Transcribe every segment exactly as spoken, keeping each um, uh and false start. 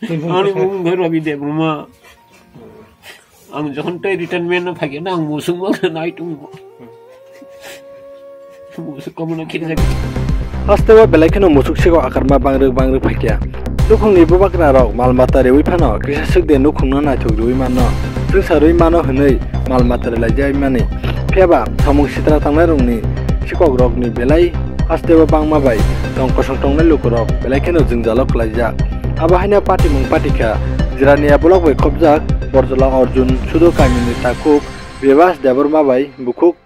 Ani mung khe Rabi Debbarma. Ang jokhon tei retirement no phaikhe na ang musuk ma nai tongo. Musuk komono khini jagwi. Hasteo belai kheno musuk sego akarma bangrwk bangrwk phaikya. Nukhungni bubagra rok mal mata rewi phano kisa swk de nukhungno naithok rwi manno. Swngsa rwi mano hwnwi mal mata rwlaijai mani. Phiyaba samung sitra tangnai rokni sikok rokni belai hasteo bangma bai tong kosong tongnai lukurok belai kheno jwngjalo kwlaijak. Abo haino patimung patikha Jirania block bai khopjak Borjola Arjun Sudo kamini takhuk Bebas Debbarma bai bukhuk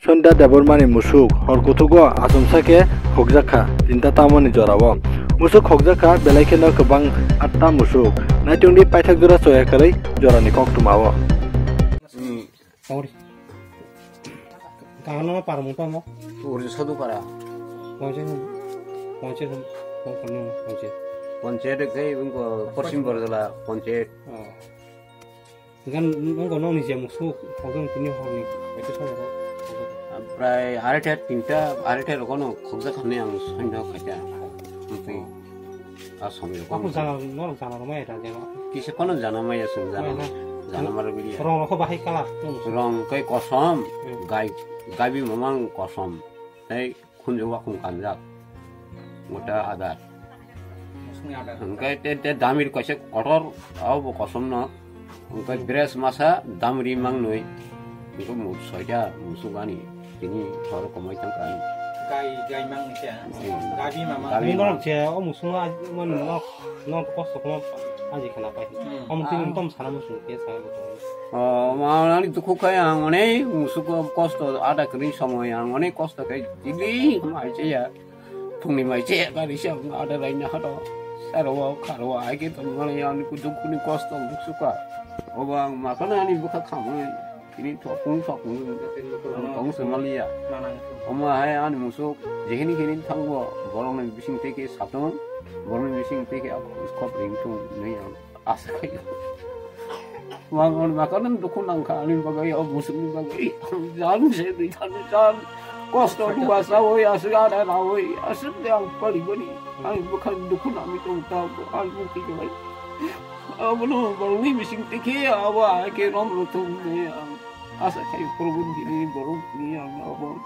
Sonda Debbarmani musuk hor kuthugo achomsa khe khokjakha tinta tamoni jorao. Musuk khokjakha belai kheno kwbang atta musuk. Naitungdi paithak jora choya kwrwi jorani koktwmao. Ori. Kahana paramo tamo? Ori Sodupara. Ponche, ponche, ponche. Ponche de kai bungko Porsim Borjola ponche. Oh. Gan nungko nongni je musuk, hogong tini horni, ete song ro. Prai arethe tinta, arethe rokono khokja khamni ang soino khaja. Mungkin a somi rokon. Aku jana, norok jana romai ra jana. Kisa kono jana maya sung jana. Maya na. Jana mara bili. Rong rokho bahai kala. Rong kai kosom, hmm, gai, gabi mamang kosom. Tei khunju wakhung kanjak. Mota adar. Hingke te, te damir kaisa kotor, abo bo kosom no. Hingke dress masa damri mangnoi. Hingke mu soita musuk ani. Tini thoro komoi tang kani. Gai, gai mangni kya? Hmm. Gabi mama. Gabi. Nini norok je o musuk no, mani no, no kosto kono aji khana pai. Hmm. Omo tini tom sana musuk ke sa. O, ma ani dukhu khai ang onek musuk kosto ada kri somoy ang onek kosto khai tini mai che ya. Phungni mai che gari se ang ada raina hado. Saro kharo ai ke tong mani ani ku dukhu ni kosto musuk ka. Obo ang ma kana ani bukha khamai. Tini thokung thokung tong se maliya. Omo hai ani musuk jehini hini thangbo borok ni bising teke satung borok ni bising teke khop ring tung nei ang. Asa khayo. Wangon makan dukhu nangkha ani bagwi o musukni bagwi. Jan se di jan jan. Kosto duwa sawi asuk ada rawi asuk de ang pali bani. Ani bukhan dukhu nami tong ta ani bukhi jalai. Abono borokni bising tikhe abo ake rom rothum ne ang. Asa khayo Prabhu ni borok ni ang abo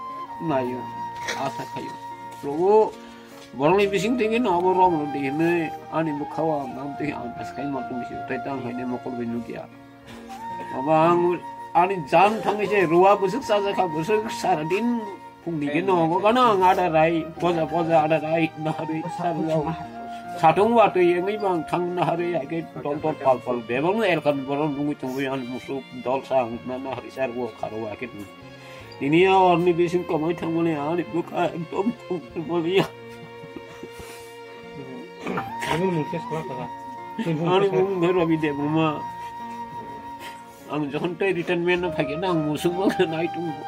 nayo. Asa khayo. Prabhu Borokni bising tengwi no abo rom rw di hinwi ani bwkhao ang tei ang bwskai ma tong si tei tang haino mokol bai nukya. Abo ang ani jan thangwi se ruwa bwswk chajakha bwswk sara din phungni geno obo gana ang ada rai poja poja ada rai naharwi sarjao. Satung watwi wngwi bang thang naharwi haikhe dol dol pal pal bebakno elkan borok nungwi tongwi ani musuk dol sa ang naharwi sarwo kharwi haikhe. Tini a orni bising komoi thangmani ani bwkha ekdom thongmani. Ani mung khe sala kha. Ani mung khe Rabi Debbarma. Ang jokhon tei retirement no phaikhe na ang musuk bo nai tongo.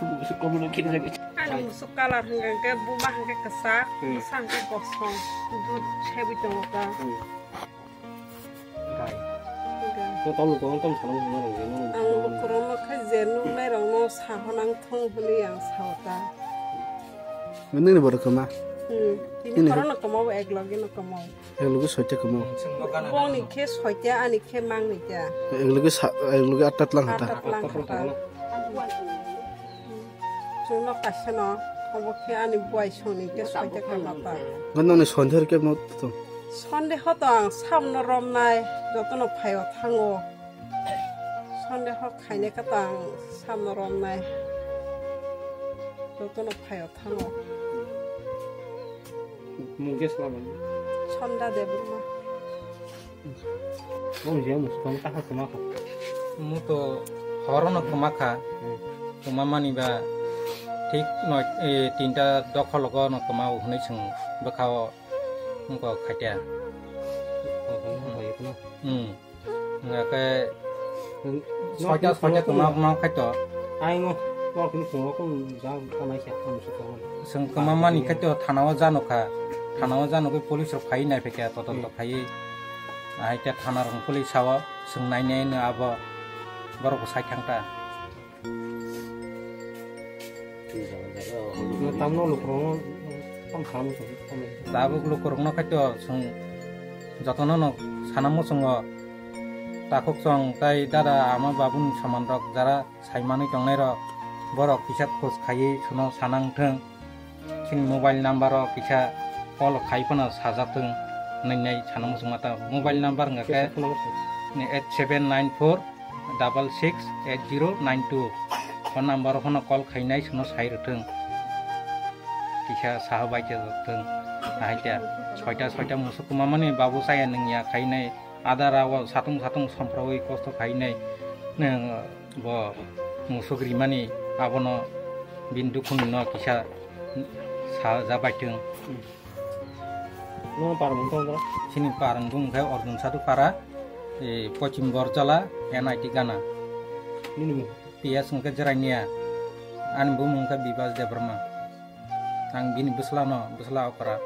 Musuk komono khini jagwi. Ani musuk colour hwnkhe buma hwnkhe kwchak, hmm, bwsa hwnkhe kosom, dud sebwi tongo ta. Hmm. Gai. Gai. Tamo tong tamo sana mung nang je nang. Ang lukurokno khe je nuknairokno sahonang thung hwnwi ang sao ta. Nini borok kwma? Hmm. Tini nini borokno kwmao, ek loge no kwmao. Ek loge soita kwmao. Bongni khe soita, ani khe mangni ta. Ek loge sa, ek loge atta tlang hata. Atta tlang hata. Chwngno kaisa no, obo khe ani buai songni khe soita khe mata. Nokni sonde khe no to. Sonde ho to ang samno romnai, jotono phaio thango. Sonde ho khaine khe to ang samno romnai. Jotono phaio thango. Mung khe sala mani. Sonda Debbarma. Mung je musuk tong ta kwma kha. Mu to horo no kwma kha. Kwma mani ba thik noi, e, tinta dokhologo no kwma o hwnwi chwng bwkha o wngkha khatia. Hmm. Hingkhe soita, soita kwma, kwma khaito. Aino, tor kini phungo kung ja, kamai khe, kung su kung. Chwng kwma mani khaito, thana o jano kha. Thana o jano khe police rok phai nai phaikha, todonto phaiwi. Ahai khe thana rok police sao, chwng nai nai no abo, borok bo sai thang ta. Tamno lukurokno, Tabuk lukurokno khaito chwng jotono no sana muchungo takhuk chwng tai dada ama babuni soman rok jara saimanwi tongnai rok borok kisa khoj khaiwi chwngno sana wngthwng. Chini mobile number o kisa call khai phano sajak thwng hwnwi nai sana muchungma ta mobile number wngkha khe eight seven nine four double six eight zero nine two. Phone number o phano call khainai chwngno sai rwthwng. Kisa saha bai khe rwthwng. Ahai khe soita soita musuk kwmamani babu chaya nungya khainai. Adara o satung satung somprawi kosto khainai. Nung bo musuk rimani abono bini dukhuni no kisa saja baithwng. Nung parang mung tong. Sini parang bung khe Arjun Sadu para, e, Pochim Borjala, N I T Gana. Nini mung? P S wngkhe Jerania. Ani bumung khe Bibas Debbarma. Ang bini bwsla no, bwsla okra.